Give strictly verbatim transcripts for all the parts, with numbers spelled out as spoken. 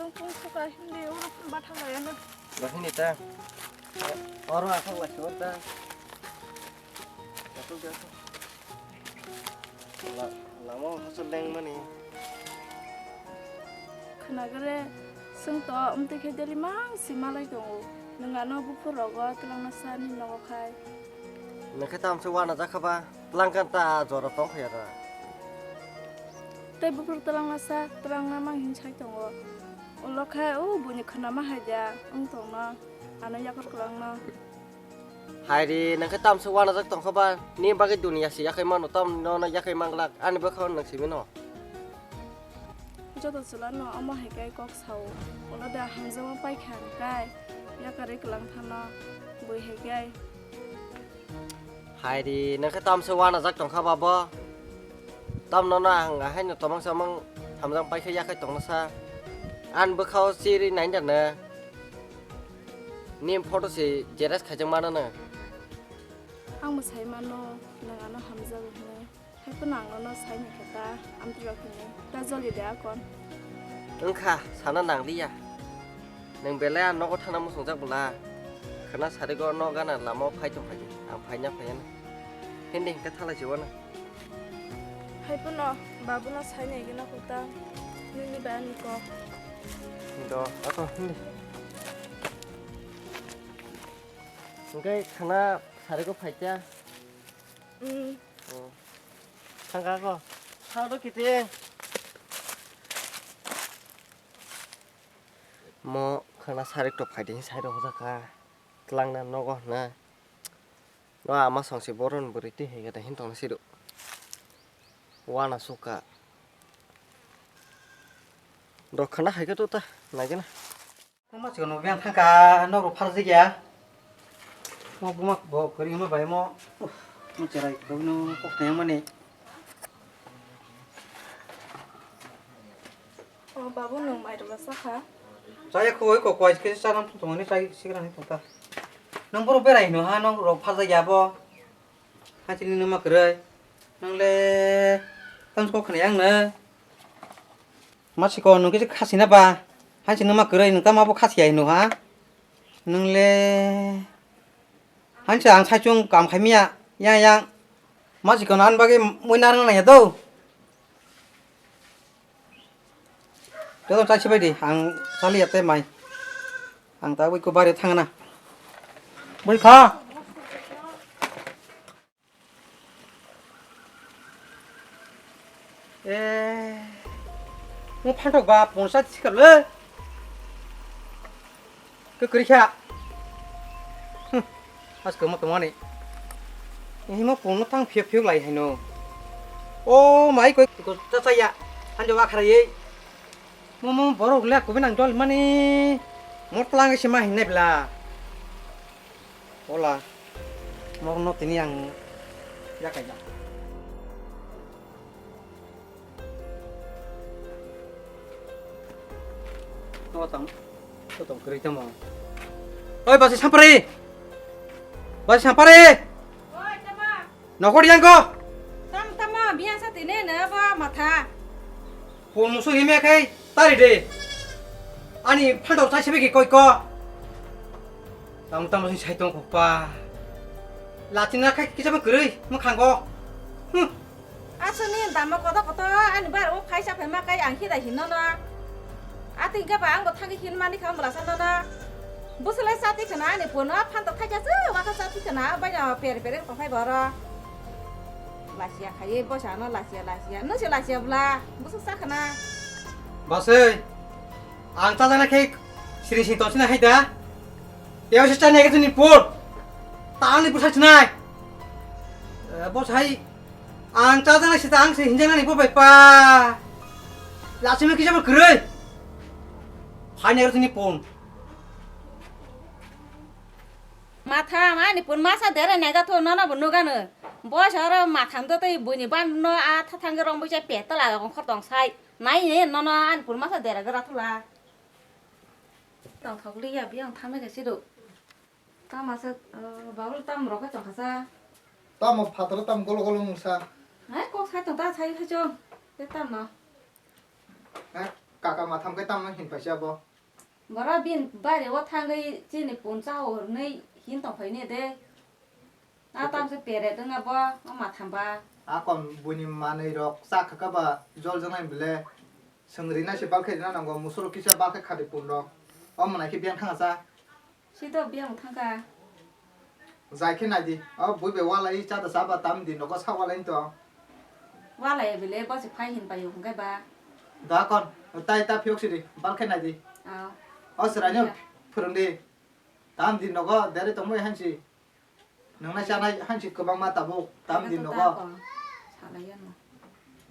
Tong tong suka hindi oro phun bathang lai ano. Bahini ta. Oro asok lai suka ta. Asok de asok. La-, lama o hosol leng mani. Khwnagre, swng to, amtwi khe deli mang si malai tongo. Nwng ano buphur rogo twlangna sa ni nogo khai. Nwng khe tamse wana jakha ba, twlang kan ta jora tong khaya da. Tei buphur twlangna sa, twlangna mang hin sai tongo. Ulo khe, o buini khwnama hai da, wng tongno, ano yakur kwlangno. Hai ri, nang khe tamse wanajak tongkha ba, ni bagwi duniya se yakhai mano, tamno no yakhai manglak, ani bwkhao nang simi no. Joto chwla no omo hai khe kok sao, ulo da hamjakma paikha hwn kai, yakarwi kwlang phano, bui hai khe. Hai ri, nang khe tamse wanajak tongkha ba bo, tamno no ang haino tomang samang hamjak paikha yakhai tongna sa, ani bwkhao chiri nai da na. Ni photo se xerox khaijak mano no. Ang bo sai mano, nwng ano hamjago hwnwi. Hai phano ang nono sai ni khe ta, amtwi rok hwnwi. Ta joli de akon. Wngkha, sana nangliya. Nwng belai ang nogo thangna muchungjak bwla. Khwna sarigo no gana lama o phai tong phai di. Ang phaina phaiya na. Hindi hingkhe thalai se wano. Hai phano babuno sai nai gana kok ta. Nini ba ani kok. Do, ako hindi. Hingke khana sarigo phaikya. Mm. Oh. Thangka ko. Thangdo kiti. Mo khana sarik to phaidi sai rok jaka. Tlangna nogo na. No ama songsi boron bwrwi twi hai gada hin tongna sido. Wana suka. Do khana hai to ta nagina. Tamo chikon no biyang thangka, nok rok pharjak ya. Mo buma bo kwrwi ma bai mo. Mo cherai kwrwi no kok teng mani. O babu, nwng mai rwla sakha? Chaya khoi ko kwai khe chanam thung thung ni chai sigra ni thung ta. Nwng boro berai no ha, nok rok pharjak ya bo. Hachini numa kwrwi. Nang le tamo kok khna yang no. Masiko nung kisa khasi na ba, hansi numa kwrwi nung tamo bo khasi ya hino ha? Nung le hansi ang saichung kam khai miya, yang yang. Masiko nan bagwi mui narang nang ya do. Joto chai sibai di, ang sali ya te mai. Ang ta bui ko bari thang na. Bui kha. Eh, mo phantok ba pungsa sikar le. Ke kri kha. Hmm, as ko mo to mani. Eh, mo pung no tang phiok phiok lai hai no. O mai ko ko ta ta ya. Han jo wa khara ye. Mo mo borok le ko binang dol mani. Mo tlang se ma hin ne bla. Ola, morno tini ang yakai ya. To tang, to tang kri tamo. Oi, basi sampari. Basi sampari. Oi, tama. Nokor yang ko. Tam tama, biasa tini ne ba matha. Pon musu himya khai tari de. Ani phantok chai sebe ki koi ko. Tamo tamo sing sai tong kok pa. Lachina khai kisa ma kwrwi mwkhang ko. Hmm. Aswk ni damo koto koto ani bar o khai sa phai ma kai ang khida hinno no. Ati hingke ba ang bo thangwi hin mani kha mula sa no no. Bwswlai chati khna ani pon o phantok thaisa se waka chati khna bai no per per wng tong phai boro. Lachiya khai bosa no lachiya lachiya. Nung se lachiya bwla. Bwswk sa khna. Basai. Ang chajana khe siri sing tong sina hai da. Teo se chani khe ni pon. Ta ang ni bwsa chinai. Bosai. Ang chajana sita ang se hinjana ni bo bai pa. Lachimi kisa bo kwrwi. Hai ni pon. Matha, ani pun masa dere nega tho, nono bo nugano. Boyos oro matham do tei buini ban no a tha thangwi rong bui chai pet tala rong khor tong sai. Nai ne nono ani pun masa dere gra thula. Tong thok li ya, biyang thame ga sido. Tama se, eh, babul tam rok ka chong khasa. Tamo phatro tam golo golo mungsa. Hai kok sai tong ta sai hai chong. Te tam no. Ha, kaka Tama tham khe tamo hin paisa bo. Bora bin bari o thangwi chini puncha o hwnwi hin tong phaini de. A tamse pere dwngna bo, o matham ba. A kon buini manwi rok cha kha kha ba jol jonai bile. Swng rina se balkhe rina nango, musoro kisa balkhe khadi pun rok. O mwnai khe biyang thanga cha. Sito biyang thangkha. Jai khe nai di. O bui bai walai cha da cha ba tam di nogo sa walai to. Walai bile bo se phai hin payo hwnkhe ba. Da kon, tai ta phiyok sidi, balkhe nai di. Aw. O srai no phwrwng di. Tam di nogo dere tongmoi hansi. Nwngnai chanai hansi kwbangma tabuk tam di nogo. Salai ano.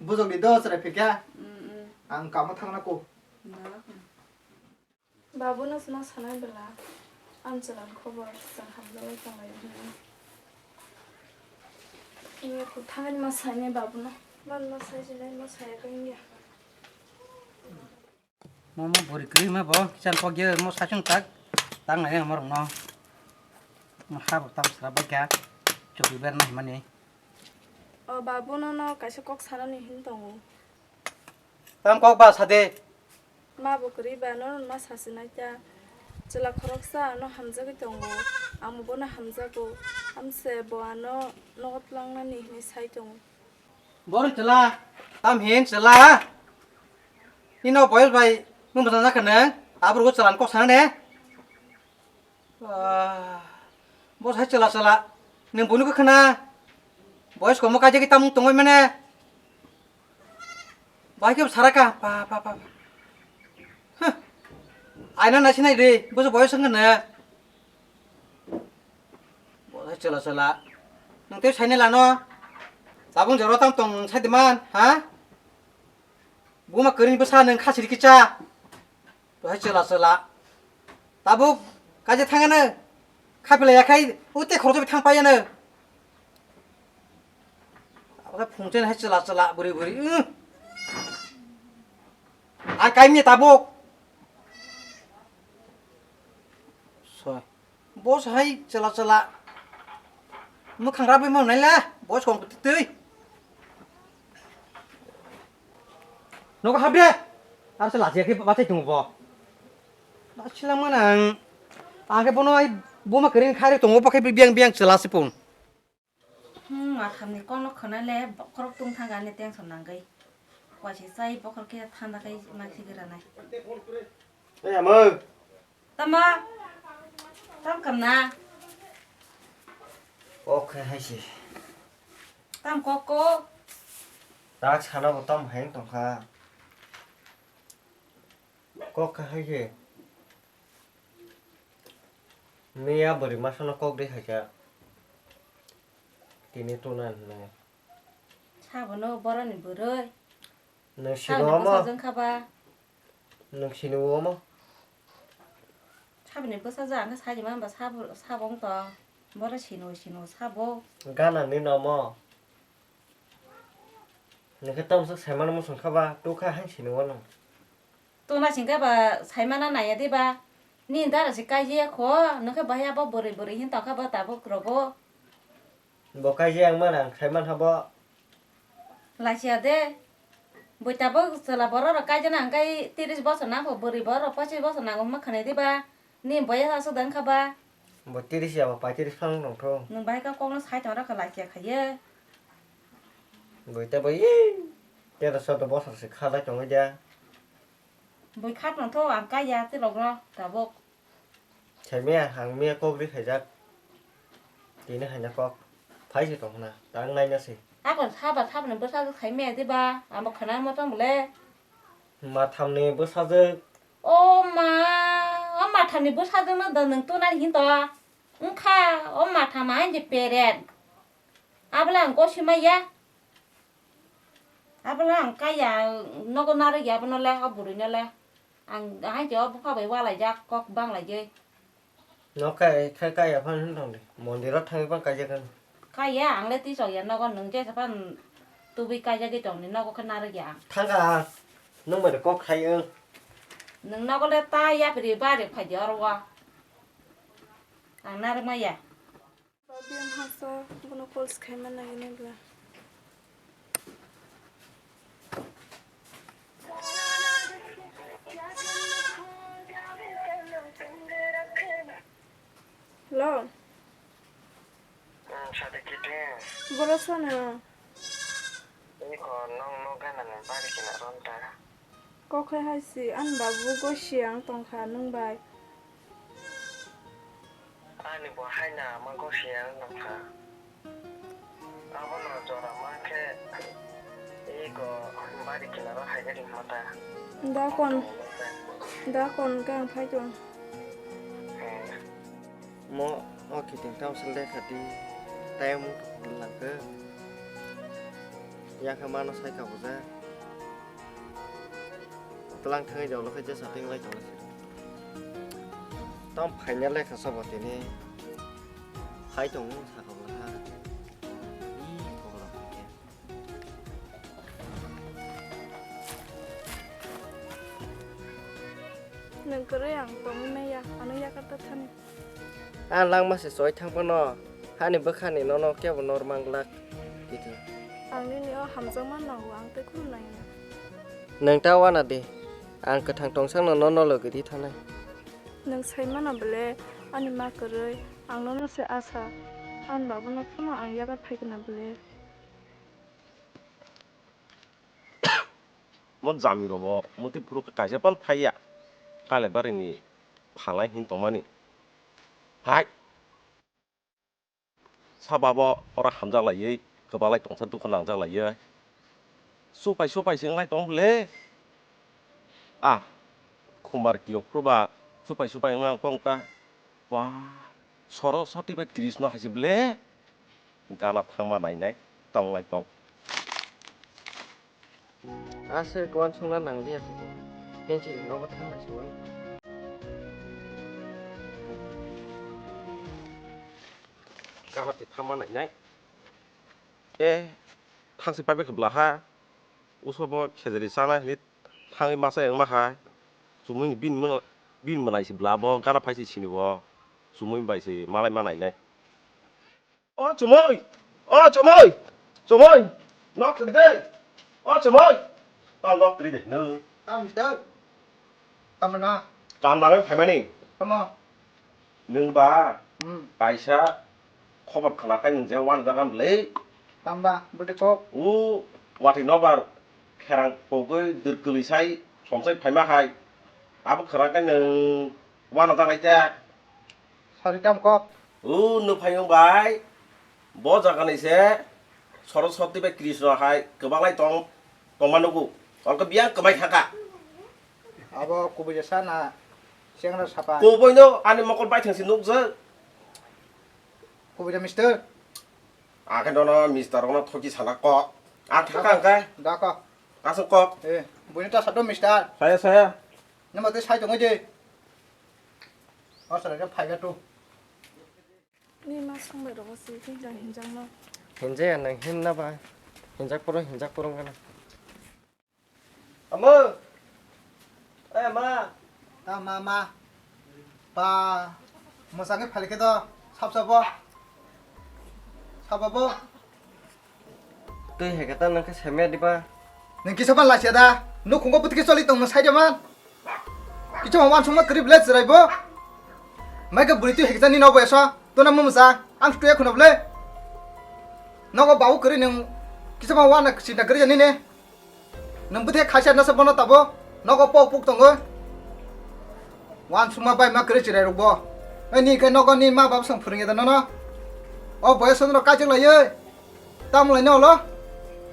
Bujok di do chwrai phikya. Mm, mm. Ang kamo thangna ko. Babu no sino sanai bela. Ang chwla khobor chwng hamjagwi tonglai hwnwi. Iya ko thangani ma sainai babu no. Man ma sai sinai ma saya kanya. Mo mo buri kwrwi ma bo kisan pok ye mo sachung tak tang nai mo rong no. Mo ha bo tam sra bo kya chokri ber na mani. O babu no no kaisa kok sanani hin tongo. Tam kok ba sade. Ma bo kwrwi ba no ma sasinai ta. Chwla khoroksa ano hamjagwi tongo. Amo bono hamjago. Amse bo ano nogo tlangnani hinwi sai tongo. Bor chwla, tam hin chwla. Ino boyos bai mung bwsajak kha nang. Abro go chwla kok sana ne. Ah, bo sai chwla chwla. Nung bunu khe khna. Boyos komo kaijagwi tamung tongoi mane. Bai khe saraka. Pa, pa, pa, pa. Huh. Aina nasi nai de. Bo boyos wng khe na. Bo sai chwla chwla. Nung tei saini lano. Tabung jora tam tong sai de man, ha? Buma kwrwini bwsa nung khasiri kicha. Bo hai chwla chwla. Tabuk kaje thangano. Khapila yakhai ute khoroksa thang payano. Abo phungchen hai chwla chwla buri buri. Ang kaimni tabuk. Soi. Boss hai chwla chwla. Mwkhang rabwi ma naila. Boss kong twi. Nogo habde. Ar se lachiya khe bachai tongo bo. Bachila manang. Ang khe bono ai buma kwrwini kharwi tongo bo khe biyang biyang chwla se pun. Hmm, mathamni kokno khwnai le bokhorok tong thang ani tension nangwi. Waisa chai bokhorok khe thanda khai ma thik ranai. Ei, amo. Tamo? Tam kamna? Kok khe hai se. Tam kok ko? Tak sana bo tam hai tong kha. Kok khe hai se. Miya bwrwi masa no kok de hai kha. Tini tuna hinwi. Sabono boroni bwrwi. Nwng sabo sino omo? Bwsajwng kha ba. Nwng sino omo? Saboni bwsajwk ang khe sajima hwnba sabo, sabo wng tong. Boro sino, sino sabo. Gana ni nomo. Nwng khe tamsa saimano muchung kha ba, tukha hai sino wano. Tuna singkhe ba saimana naiya diba? Nini dara se kaijaya kho, nwng khe bahai abo bwrwi bwrwi hin tongkha bo tabuk rogo. Bo kaijaya wngmano ang saimankha bo. Lachiya de. Bui tabuk chwla borok rok kaijana hwnkhe tiris bosor nangkho, bwrwi borok rok pochis bosor nango hwnma khwnai diba? Ni boyas aswk da wngkha ba? Bo tiris ya bo paitiris phano tongtho. Nwng bahai khe kokno sai tong rakha lachiya khaiye. Bui tei bo ee tero sodo bosor se khalai tongwi de. Bui kha tongtho ang kaiya tei rok no tabuk. Saimaya ang miya kok ri khaijak. Tini haina kok. Phai se tong khna. Tang naina se. Ako saba sabni bwsajwk saimaya diba? Amo khna mo tong bole. Mathamni bwsajwk. O ma, o mathamni bwsajwk no da nwng tunani hinto. Wngkha o matham hain je peret. Abole ang gosi maya. Abole ang kaya nogo narwk ya abono le, o bwrwi no le. Ang hain je o bupha bai walaijak kok banglaijak. No kai khai kaya phan hin thong de. Mondir o thangwi phan kaijak khe. Kaya ang le tisok ya nogo nwng jesa phan tubui kaijagwi tong ni nogo khe narwk ya ang. Thangka nwng bai kok khai wng. Nwng nogo le ta yapri bari phai di oro o. Ang narwk maya. Babi ang hasa bono calls khaima nai nai bla. Boro sono. Iko nong no gana ni bari kina ronta. Kok hai hai si, ani babu gosi ang tongkha nwng bai. Ani bo haina ama gosi ang tongkha. Abono jora ma khe iko bari kinaro hai khe ringma ta. Da kon, da kon khe ang phai tong. Hmm. Mo o kiting tamo se lekha di, tei mung langkhe. Yakhe mano sai ka buja. Tlang thangwi jolo khe jesa tenglai tongla se. Tamo phaina lekha sabo tini. Phai tongo saka bwla ha. Ih, kobla phai khe. Nwng kwrwi ang tongwi maya, ano yakarta thani. A langma se choi thang phano, hani bwkhani nono kebo nor mang glak, titi. Ang nini o hamjakma nango, ang tei khulumnai ya. Nwng ta wana di, ang kwthang tongsakno nono logi di thanai. Nwng sai mano bele, ani ma kwrwi, ang nono se asa, ani babono phano ang yagar phai kna bele. Mo jami robo, mo tei phuru kaisa pan phaiya. Kale barini phalai hin tongmani. Hai. Saba bo ora hamjak laiwi, kwbalai tongsa dukha nangjak laiwi. Supai supai se wnglai tong le. Ah, khumar kiyok phuru ba supai supai wngna kong ta. Wah, soro soti bai Krishna hai se ble. Gana thangma nai nai, tong lai tong. Ase kuan sungna nang liya se. Pensi nogo thang lai se wai. Gana ti thangma nai nai. E, thang si pai bai khe bla ha. Uso bo khejeri chana hini thangwi masa yang ma hai. Chumui bini mung, bini mwnai si bla bo gana phai si sini bo. Chumui bai si malai ma nai nai. O Chumui! O Chumui! Chumui! Nok twi de! O Chumui! Tamo nok twi de, no. Tamo mister. Tamo na. Kam nangwi phaimani. Tamo. Nwng ba, hmm, kaisa khobor khna khai nwng je uanajak ang le. Tamo ba, bwtwi kok. O watwi nokbar pherang pogwi dwrkwlwi sai somsai phaima hai. Abo khna khai nwng uanajak lai ta. Sari tamo kok. O nwng phaiyung bai. Bo jaga ni se Saraswati bai Krishna hai kwbang lai tong, tongma nugo. Oro khe biyang kwmai thangkha. Abo kubui jesa na sengra sapa? Kubui no ani mokol bai thang si nukjak. Kubui da mister? Akhe nono mister ono thoki sana kok. Ang thangkha ang khe. Da kok. Aswk kok. Eh, buini ta sado mister. Saya, saya. Nima tei sai tongwi de. O sara khe phaiga tu. Ni ma songbai rogo si hinjang hinjang no. Hinjaya nang hinna ba. Hinjak poro hinjak poro gana. Amo. Eh ma. Ta ma ma. Ba. Mosa khe phali khe do. Sap sap bo. Sap bo. Twi hai khe ta nang khe semya diba? Nang kisa ban lasia da. Nukhungo bwtwi khe choli tong nang sai de man. Kisa ma wansukma kwrwi belai chwrai bo. Mai khe bwrwi twi hai khe ta ni nobo eso. Tona mumsa. Ang twi khuna belai. Nogo babu kwrwi nang kisa ma wana sinta kwrwi nini. Nang bwtwi khaisa nasa bono tabo. Nogo pok pok tongo. Wansukma bai ma kwrwi chwrai rok bo. Ni khe nogo ni ma baba sang phwrwngya da nono. O boyos no kaichwk laiwi. Tamo laino olo?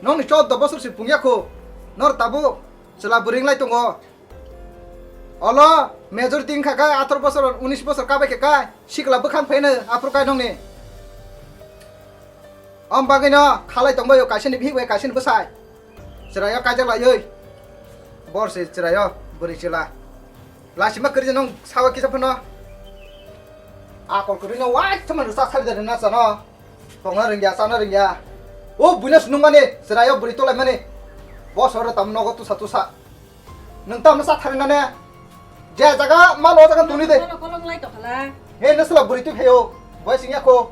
Nokni choddo bosor se pungya kho. Nor tabuk chwla bwrwi wnglai tongo. Olo majority wngkha khe atharo bosor, unis bosor kabai khe kai. Sikla bwkhang phaino aphuru kai nokni. Om bagwino khalai tongbaio kaisani bihik bai kaisani bwsai. Chwraio kaijak laiwi. Bor se chwraio bwrwi chwla. Lasima kwrwi nung sawa kisa phano. Akol kwrwino waithama rwchap sari da rwna chano. Tongna rwngya, chana rwngya. O buino se nungmani, chwraio bwrwi tolaimani. Bo soro tam nogo tusa tusa. Nwng tamno sa thari nane? Je jaga mano o jaga tuni de. Kono kolong lai tokhala. He no sala bwrwi twi phaio. Bai singya ko.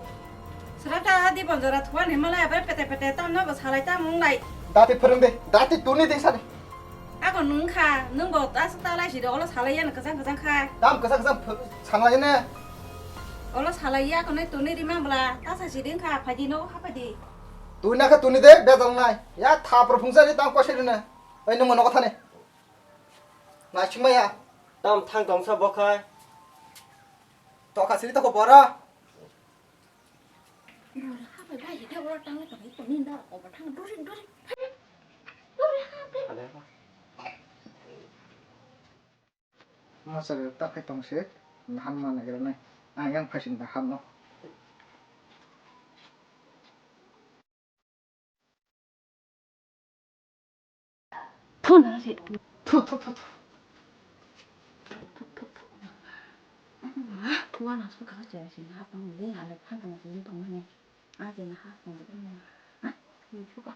Srata di bonjora thuan himala bai pete pete tamno bo salai tam wng lai. Dati phwrwng de, dati tuni de sani. Ako nung kha, nung bo ta sa ta lai si de olo salai yan kwchang kwchang kha. Tam kwchang kwchang ph-, sanglai ne. Olo salai ya konai tuni rima bla, ta sa siding kha, phaidi no hapaidi. Tuni na kha tuni de, bejal nai. Ya thapro phungsa ni tang kwse rina. Oi nung nogo thani. Nai chuma ya. Tam thang tong sa bokhai. To kha siri to ko bora. Bora hapai bai de ora tang to ni tuni da ko thang duri duri. Duri hapai. Masa ta khai tong se, nahan ma nagira nai. Ang yang phaisin da ham no. Phun na se. Thu, thu, thu, thu. Thu, thu, thu. Wana su ka che sin ha tong de ale phan tong sin tong ne. A je na ha tong de. Ha? Ni chu ka.